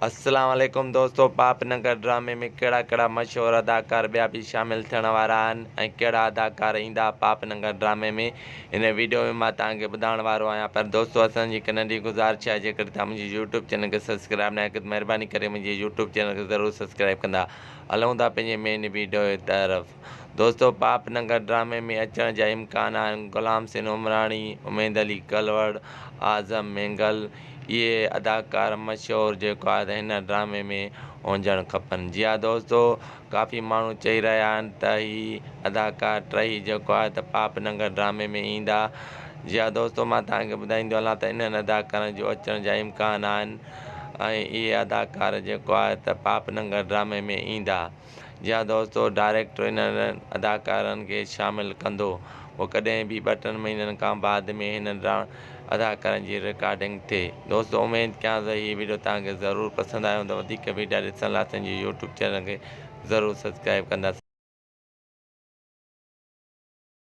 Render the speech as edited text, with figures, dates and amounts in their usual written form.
السلام عليڪم دوستو پاپ ننگر ڊرامي ۾ ڪهڙا ڪهڙا مشهور اداڪار ٻيا به شامل ٿيڻ وارا آهن ۽ ڪهڙا اداڪار ايندا پاپ ننگر ڊرامي ۾ هن ويڊيو ۾ مان توهان کي ٻڌائڻ وارو آهيان پر دوستو اسان جي هڪ ننڍي گذارش آهي جيڪڏهن توهان منهنجي يوٽيوب چينل کي سبسڪرائب ناهي ڪيو ته مهرباني ڪري منهنجي يوٽيوب چينل کي ضرور سبسڪرائب ڪندا هلون ٿا پنهنجي مين ويڊيو جي طرف دوستو پاپ ننگر ڊرامي ۾ اچڻ جا امڪان آهن غلام حسين عمراڻي اميد علي ڪلوڙ اعظم مينگل اهي اداڪار مشهور جيڪو آهي ته هن ڊرامي ۾ هجڻ کپن جي ها دوستو ڪافي ماڻهو چئي رهيا آهن ته هي اداڪار ٽئي جيڪو آهي ته پاپ ننگر ڊرامي ۾ ايندا جي ها دوستو مان توهان کي ٻڌائيندو هلان ته انهن اداڪارن جو اچڻ جا امڪان آهن ۽ اهي اداڪار جيڪو آهي ته پاپ ننگر ڊرامي ۾ ايندا جي ها دوستو ڊائريڪٽر انهن اداڪارن کي شامل ڪندو پوء ڪڏهن به ٻه ٽن مهينن کان بعد ۾ هنن اداڪارن جي رڪارڊنگ ٿئي دوستو اميد ڪيان ٿو هي ويڊيو توهان کي ضرور پسند آيو هوندو وڌيڪ ويڊيا ڏسڻ لاء اسان جي يوٽيوب چينل کي ضرور سبسڪرائب ڪندا.